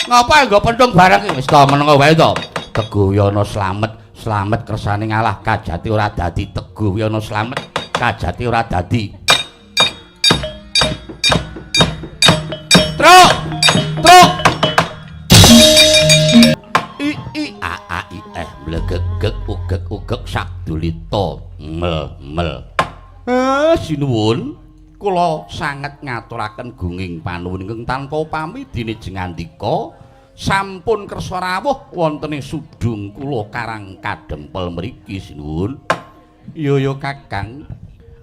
Ngapa nggo pentung bareng iki? Wis to menengo wae to. Teguh Yono slamet, slamet kersane ngalah kajati ora dadi. Teguh Yono slamet, kajati ora dadi. Truk! Truk! I I A A I eh mlegegeg ugeg ugeg sakdulita mel mel. Sinuwun, kula sanget ngaturaken gunging panuwun ingkang tanpa upami dene jengandika sampun kersa rawuh wonten ing sudung kula Karang Kadempel mriki sinuwun. Iya ya Kakang,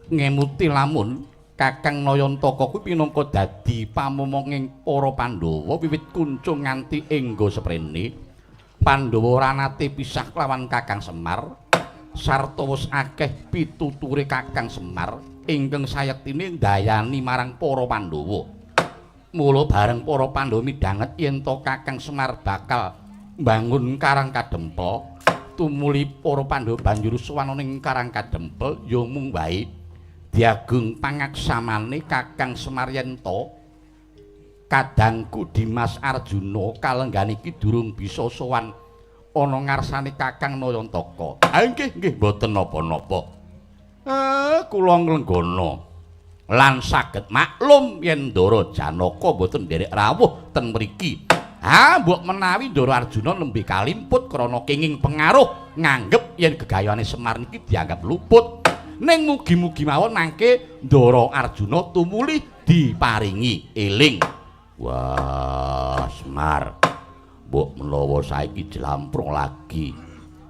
ngemuti lamun Kakang Nayantaka kuwi pinangka dadi pamomonging para Pandhawa wiwit kuncung nganti engga seprene. Pandhawa ora nate pisah kelawan Kakang Semar sarta wis akeh pituture Kakang Semar ingkang sayektine ndayani marang para Pandhawa. Mula bareng para Pandhawa midhanget yen to Kakang Semar bakal mbangun Karang Kadempel, tumuli para Pandhawa banjur sowan ning Karang Kadempel ya mung wae diagung pangaksamane Kakang Semar yen to kadangku Dimas Arjuna kalenggan iki durung bisa sowan ana ngarsane Kakang Nayantaka. Ah nggih nggih mboten napa-napa. Kula nglenggana lan saged maklum yen Ndara Janaka mboten nderek rawuh ten mriki. Ah mbok menawi Ndara Arjuna nembe kalimput krana kenging pengaruh nganggep yen gegayane Semar niki dianggap luput. Ning mugi-mugi mawon mangke Ndara Arjuna tumuli diparingi eling. Wah, Semar. Mbok menawa saiki jlamprung lagi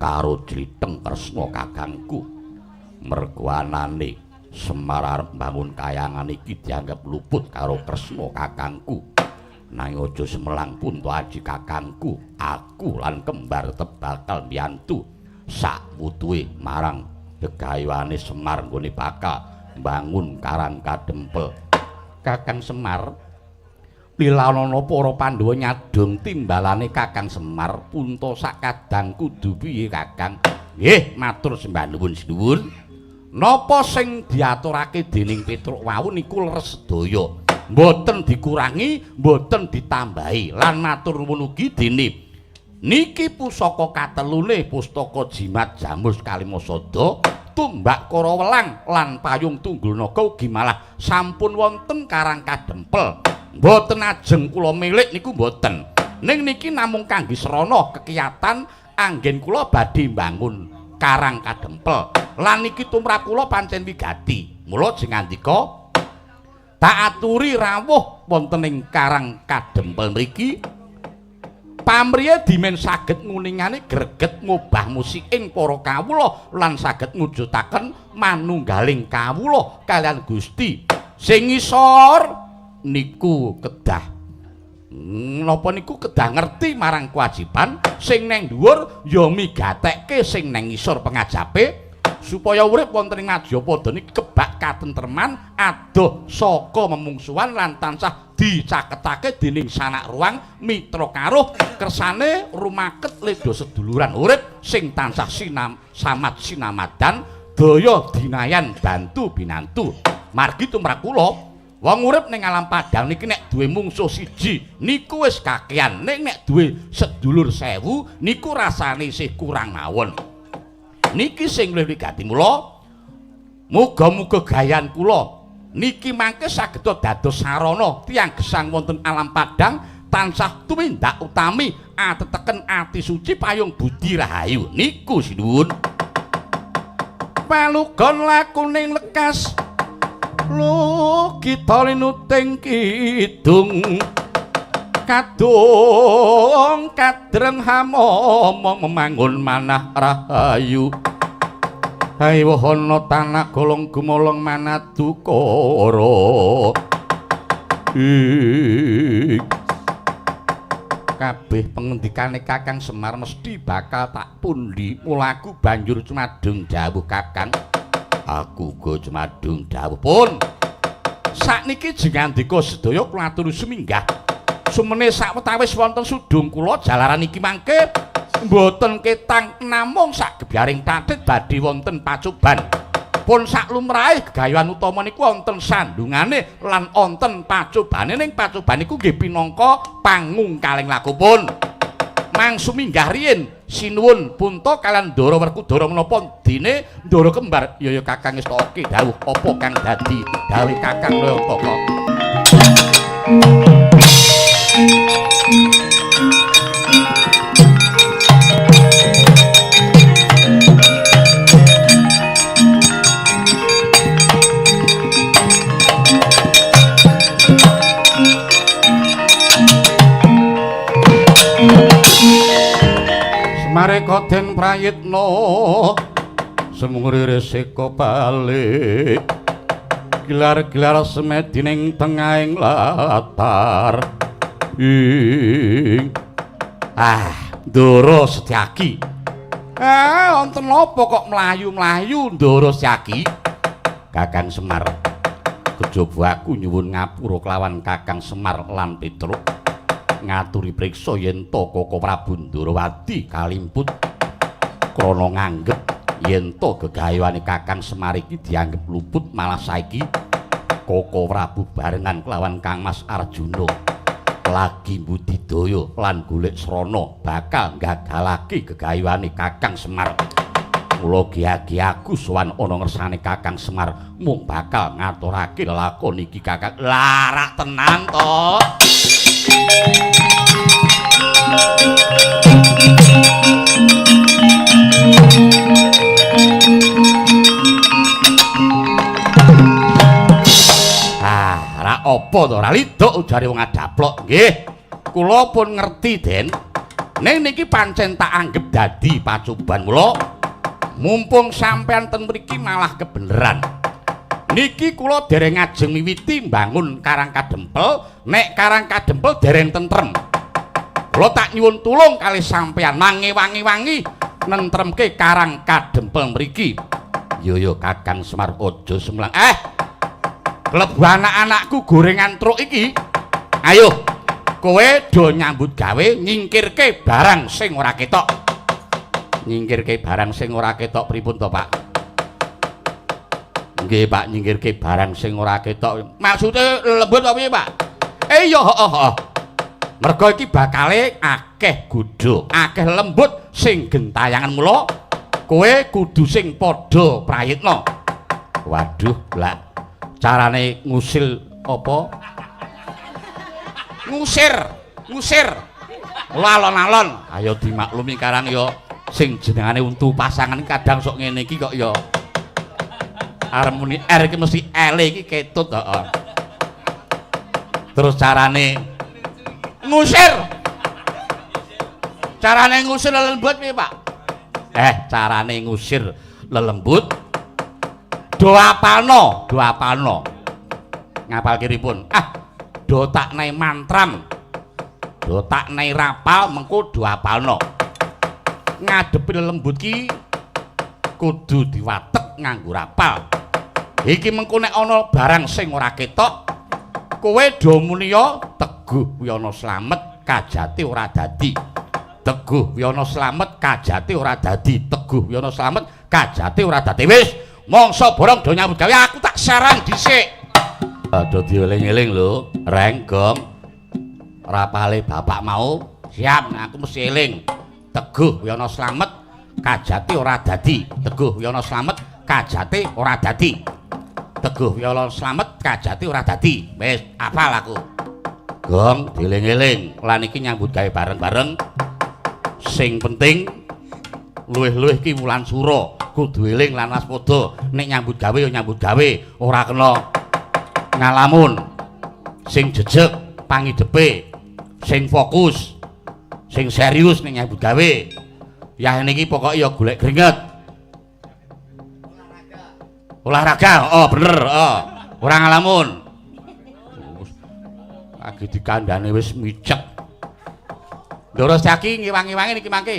karo jlitheng Kresna kakangku. Mergo anane Semar arep mbangun kayangan iki dianggap luput karo Kresna kakangku. Nanging aja semelang punta aji kakangku, aku lan kembar tetep bakal mbiyantu sakwutuhe marang gegayuhane Semar nggone bakal mbangun Karang Kadempel. Kakang Semar, lilanana para Pandhawa nyadong timbalane Kakang Semar punta sakadang kudu piye Kakang? Nggih, matur sembah nuwun sinuwun. Napa sing diaturake dening Petruk wau niku leres sedaya. Mboten dikurangi, mboten ditambahi. Lan matur nuwun ugi dene niki pusaka katelune pustaka jimat jamus kalimasada, tumbak karawelang lan payung tunggul naga ugi malah sampun wonten Karang Kadempel. Mboten ajeng kula milik niku mboten. Ning niki namung kangge srana kekiyatan anggen kula badhe mbangun Karang Kadempel. Lan niki tumrap kula pancen wigati. Mula jengandika tak aturi rawuh wonten ing Karang Kadempel mriki. Pamriye dimen saged nguningani greget ngobah musiking para kawula lan saged mujudaken manunggaling kawula kaliyan Gusti. Sing ngisor niku kedah napa niku kedah ngerti marang kewajiban, sing neng dhuwur ya migatekke sing neng ngisor pengajape supaya urip wonten ing Madyapada niki kebak katentreman adoh saka memungsuhan lan tansah dicaketake dening sanak ruang mitra karuh kersane rumaket ledo seduluran urip sing tansah sinam samad sinamadan daya dinayan bantu binantu. Margi tumrap kula wong urip ning alam padang niki nek duwe mungsuh siji niku wis kakean, ning nek duwe sedulur 1000 niku rasane isih kurang mawon. Niki sing luwih wigati. Mula muga-muga gayan kula niki mangke saged dados sarana tiyang gesang wonten alam padang tansah tumindak utami ateteken ati suci payung budi rahayu niku sinuwun. Palugon lakune lekas lukita linuting kidung kadung kadreng hamomong memangun manah rahayu. Hai wahana tanah golong gumolong manadukara. Kabeh pengendikane Kakang Semar mesti bakal tak pundi. Mula aku banjur cumadung dawuh Kakang. Aku uga cumadung dawuh pun. Sakniki jengandika sedaya kula aturi suminggah. Sumene sawetawis wonten sudung kula jalaran iki mangke mboten ketang namung sak gebyaring tatit badhe wonten pacoban. Pun saklumrahe gegayuhan utama niku wonten sandungane lan wonten pacobane, ning pacoban niku nggih pinangka pangungkaling lakupun. Mangsu minggah riyin sinuwun Punta kalian Ndara Werkudara menapa dene Ndara kembar. Ya ya Kakang ngestoke dawuh apa kang dadi dawuh Kakang Nayantaka. Semareka den prayitna semungri resika balik gilar-gilar semedi ning tengahing latar ing. Ah, Ndara Setyaki. Wonten napa kok mlayu-mlayu Ndara Setyaki? Kakang Semar, kejaba aku nyuwun ngapura kelawan Kakang Semar lan Petruk ngaturi priksa yen to Koko Prabu Ndarawati kalimput krana nganggep yen to gegayuhane Kakang Semar iki dianggep luput, malah saiki Koko Prabu barengan kelawan Kang Mas Arjuna lagi mbudidaya lan golek srana bakal gagalake gegayuhane Kakang Semar. Mula giya-giya aku sowan ana ngersane Kakang Semar mung bakal ngaturake lelakon iki Kakang. Larak tenan to. Ah, ra apa to, ra lidok ujare wong adaplok. Nggih, kula pun ngerti, Den. Ning niki pancen tak anggep dadi pacoban mula mumpung sampean ten mriki malah kebeneran. Niki kula dereng ngajeng miwiti mbangun Karang Kadempel, nek Karang Kadempel dereng tentrem. Kula tak nyuwun tulung kalih sampean mangewangi-wangi nentremke Karang Kadempel mriki. Yo yo Kakang Semar aja semlang. Klebu anak-anakku gorengan truk iki. Ayo, kowe do nyambut gawe nyingkirke barang sing ora ketok. Nyingkirke barang sing ora ketok pripun to, Pak? Nggih, Pak, nyingkirke barang sing ora ketok. Maksude lembut apa piye, Pak? Iya, heeh, heeh. Mergo iki bakale akeh godha, akeh lembut sing gentayangan, mula kowe kudu sing padha prayitna. Waduh, lah carane ngusil apa? Ngusir, ngusir. Alon-alon. Ayo dimaklumi karang ya sing jenengane untu pasangan kadang sok ngene iki kok ya. Arep muni R iki mesti L iki ketut, heeh. Terus carane ngusir. Carane ngusir lelembut piye, Pak? Carane ngusir lelembut do apalno, do apalno. Ngapal kiripun? Ah, do tak nai mantram. Do tak nai rapal mengko do apalno. Ngadepi lelembut ki kudu diwatek nganggo rapal. Iki mengko nek ana barang sing ora ketok, kowe do muniya Teguh Wiyana slamet kajate ora dadi. Teguh Wiyana slamet kajate ora dadi. Teguh Wiyana slamet kajate ora dadi. Wis, mangsa borong do nyambut gawe aku tak sarang dhisik. Do dieling-eling lho, Reng, Gong. Rapale bapak mau siap, aku mesti eling. Teguh Wiyana slamet kajate ora dadi. Teguh Wiyana slamet kajate ora dadi. Teguh Wiyana slamet kajate ora dadi. Wis apal aku. Gong dieling-eling lan iki nyambut gawe bareng-bareng. Sing penting luwih-luwih ki wulan sura kudu eling lan waspada. Nek nyambut gawe ya nyambut gawe, ora kena ngalamun. Sing jejeg pangidepe, sing fokus, sing serius nek nyambut gawe. Ya niki pokoke ya golek keringet. Olahraga. Olahraga, oh bener, oh. Ora ngalamun. Lagi dikandane wis micek. Ndara Setyaki ngewangi-wangi niki mangke.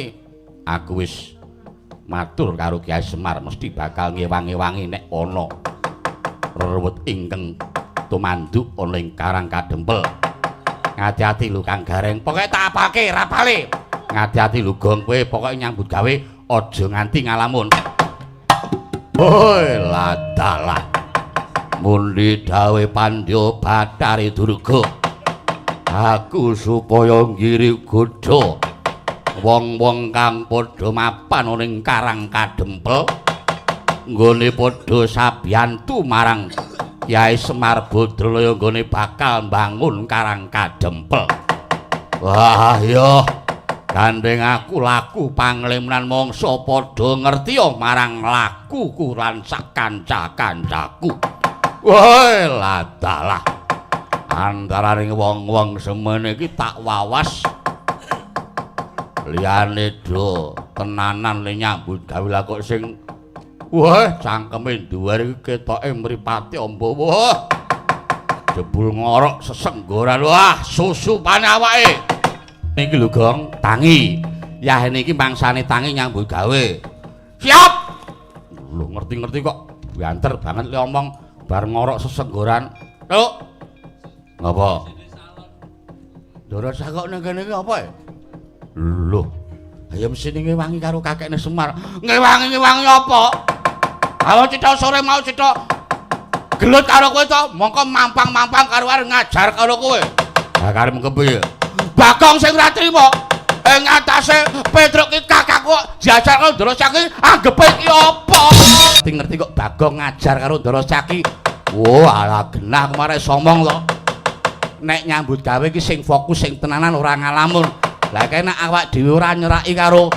Aku wis matur karo Kyai Semar mesti bakal ngewangi-wangi nek ana reruwet ingkang tumanduk ana ing Karang Kadempel. Ngati-ati lho Kang Gareng, pokoke tak apalke rapale. Ngati-ati lho Gong, kowe pokoke nyambut gawe aja nganti ngalamun. Woi ladalah. Mundi dawuh Pandya Bathari Durga. Aku supaya nggiri godha wong-wong kang padha mapan ning Karang Kadempel nggone padha sabiyantu marang Kyai Semar Badralaya nggone bakal mbangun Karang Kadempel. Wah ya gandeng aku laku panglemnan mangsa padha ngertiya marang lakuku lan sak kanca-kancaku. Woi ladalah. Antaraning wong-wong semene iki tak wawas liyane do tenanan le nyambut gawe lah kok sing wah cangkeme dhuwur iki ketoke mripate amba wah jebul ngorok sesenggoran wah susupane awake niki lho Gong tangi yahene iki mangsane tangi nyambut gawe siap lho ngerti-ngerti kok banter banget le omong bar ngorok sesenggoran lho ngapa? Ndara sakok nang kene iki apa ya? Lho, ayo mesti ngewangi karo kakekne Semar. Ngewangi-ngewangi apa? Awa citha sore mau citha gelut karo kowe to, mongko mampang-mampang karo arep ngajar karo kowe. Lah karepmu kepiye? Bagong sing ora trima ing atase Petruk iki kakakku diajar karo Ndara Saki, anggepe iki apa? Ngerti kok Bagong ngajar karo Ndara Saki. Wah, ala genah kemare somong to. Nek nyambut gawe iki sing fokus sing tenanan ora ngalamun. Lah kae nek awak dhewe ora nyeraki karo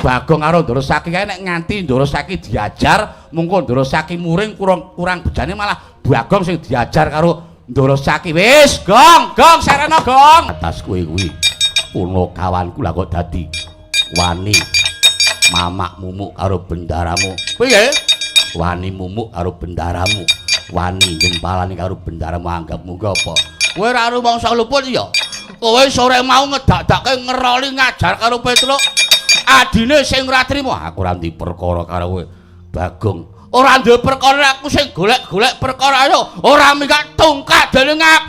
Bagong karo Ndara Saki kae nek nganti Ndara Saki diajar, mungko Ndara Saki muring kurang bejane malah Bagong sing diajar karo Ndara Saki. Wis, Gong, Gong serena Gong. Atas kowe kuwi punakawanku lah kok dadi wani mamak mumuk karo bendaramu. Piye? Wani mumuk karo bendaramu. Wani gempalane karo bendaramu anggapmu ki apa? Kowe ora rumangsa luput ya. Kowe sore mau ngedakdake ngeroli ngajar karo Petruk. Adine sing ora trima, aku ora ndek perkara karo kowe. Bagong, ora duwe perkara aku sing golek-golek perkara ayo ora minggat tungkak dening aku.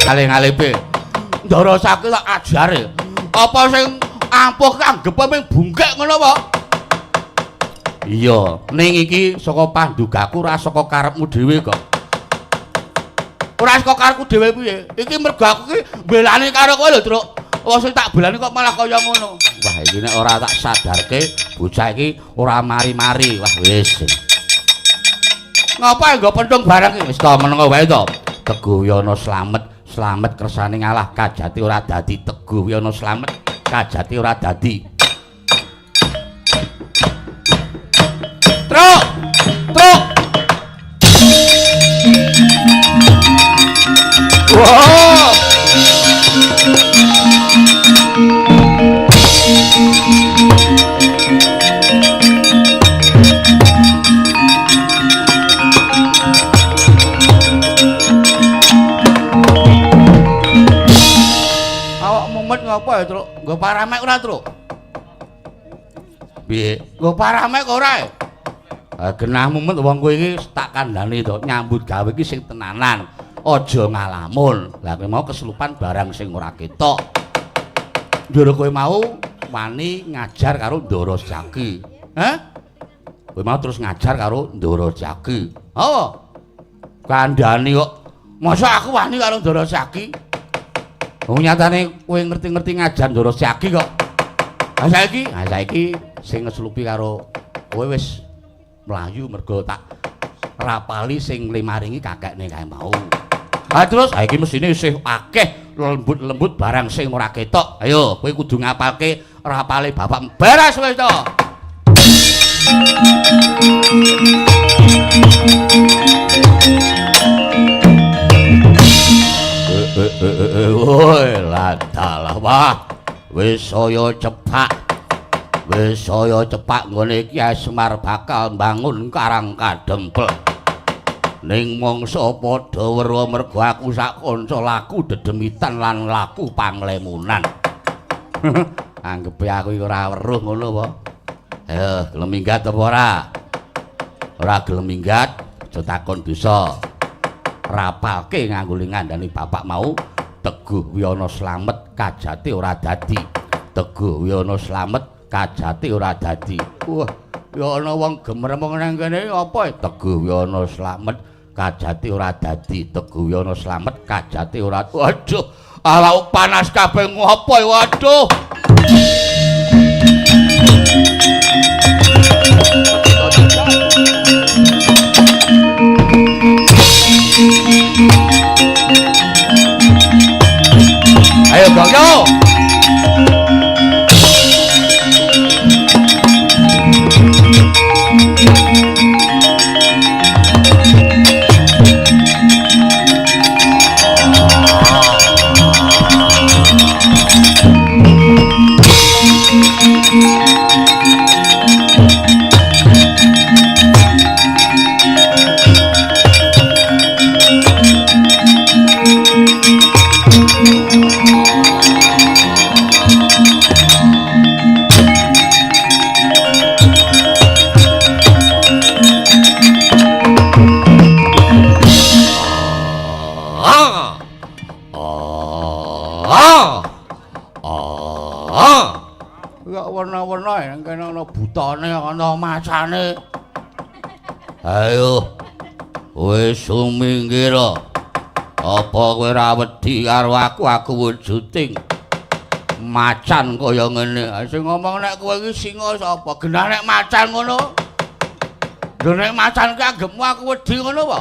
Aling-alipe. Ndara Saki tak ajare. Apa sing ampuh anggepe mung bungkek ngono apa? Iya, ning iki saka pandugaku ora saka karepmu dhewe kok. Ora saka karepku dhewe piye? Iki mergo aku iki mbelani karo kowe lho, Truk. Wong sing tak belani kok malah kaya ngono. Wah, iki nek ora tak sadarke bocah iki ora mari-mari. Wah, wis. Ngapa nggo pentung barang iki? Wis to meneng wae to. Teguh Yono slamet, slamet kersane ngalah kajati ora dadi. Teguh Yono slamet, kajati ora dadi. Truk! Truk! Wow! Awak mumet ngapa ya, Truk? Nggo paramek ora, Truk? Piye? Nggo paramek ora ya? Genah mumet wong kowe iki tak kandhani to, nyambut gawe iki sing tenanan, aja ngalamun. Lah kowe mau keselupan barang sing ora ketok. Ndara kowe mau wani ngajar karo Ndara Saki. Heh? Kowe mau terus ngajar karo Ndara Saki. Apa? Kandhani kok. Masa aku wani karo Ndara Saki? Wong nyatane kowe ngerti-ngerti ngajar Ndara Saki kok. Lah saiki, ha saiki sing ngeslupi karo kowe wis mlayu mergo tak rapali sing limaringi kakekne kae mau. Ha terus ha iki mesine isih akeh lembut-lembut barang sing ora ketok. Ayo kowe kudu ngapalke rapale bapak. Beres wis to. Woi ladalah wah wis saya cepak. Wis saya cepak nggone Kyai Semar bakal mbangun Karang Kadempel. Ning mangsa padha weruh mergo aku sak kanca laku dedemitan lan laku panglemunan. Anggepe aku iki ora weruh ngono apa? Ayo gelem minggat apa ora? Ora gelem minggat, aja takon dosa. Rapalke nganggo ngandani bapak mau Teguh Wiyana Slamet kajate ora dadi. Teguh Wiyana Slamet kajate ora dadi. Wah, ya ana wong gemeremeng nang kene apa? Teguh Wiyana Slamet kajate ora dadi. Teguh Wiyana Slamet kajate ora. Waduh, awak panas kabeh ngopo? Waduh. Ayo Gong yo. Warna-warna yang kene ana butane ana macane. Ayo wis suminggir. Apa kowe ora wedi karo aku? Aku wujuding macan kaya ngene. Sing ngomong nek kowe iki singa sapa? Genah nek macan ngono. Lho nek macan ki anggepmu aku wedi ngono apa?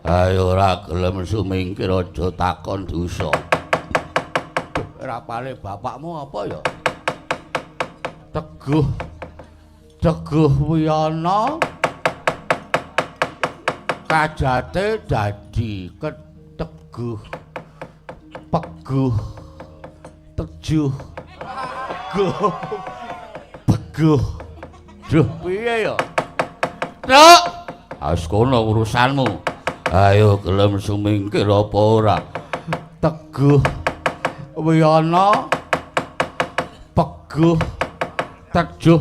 Ayo ora gelem sumingkir aja takon dosa. Rapale bapakmu apa ya? Teguh Teguh Wiyana kajate dadi keteguh peguh tejuh peguh peguh. Duh piye ya? Truk, wis kono urusanmu. Ayo gelem sumingkir apa ora? Teguh Wiyana peguh tejuh.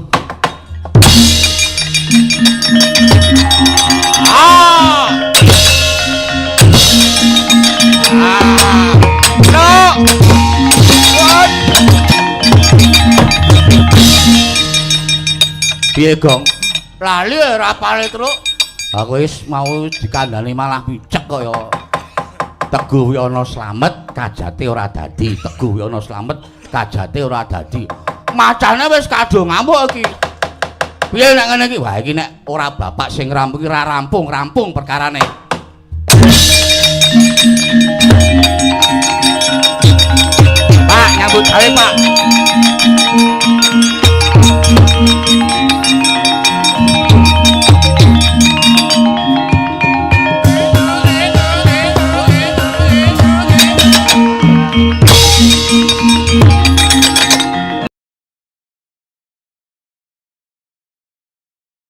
Ah! Ah! No! Piye, Gong? Lali ora pale, Truk. Aku wis mau dikandani malah micek kaya Teguh Wiyana Slamet kajate ora dadi. Teguh Wiyana Slamet kajate ora dadi. Macane wis kadung ngamuk iki. Piye nek ngene iki? Wah, iki nek ora bapak sing rampung iki ora rampung-rampung perkarane. Pak, nyambut gawe, Pak.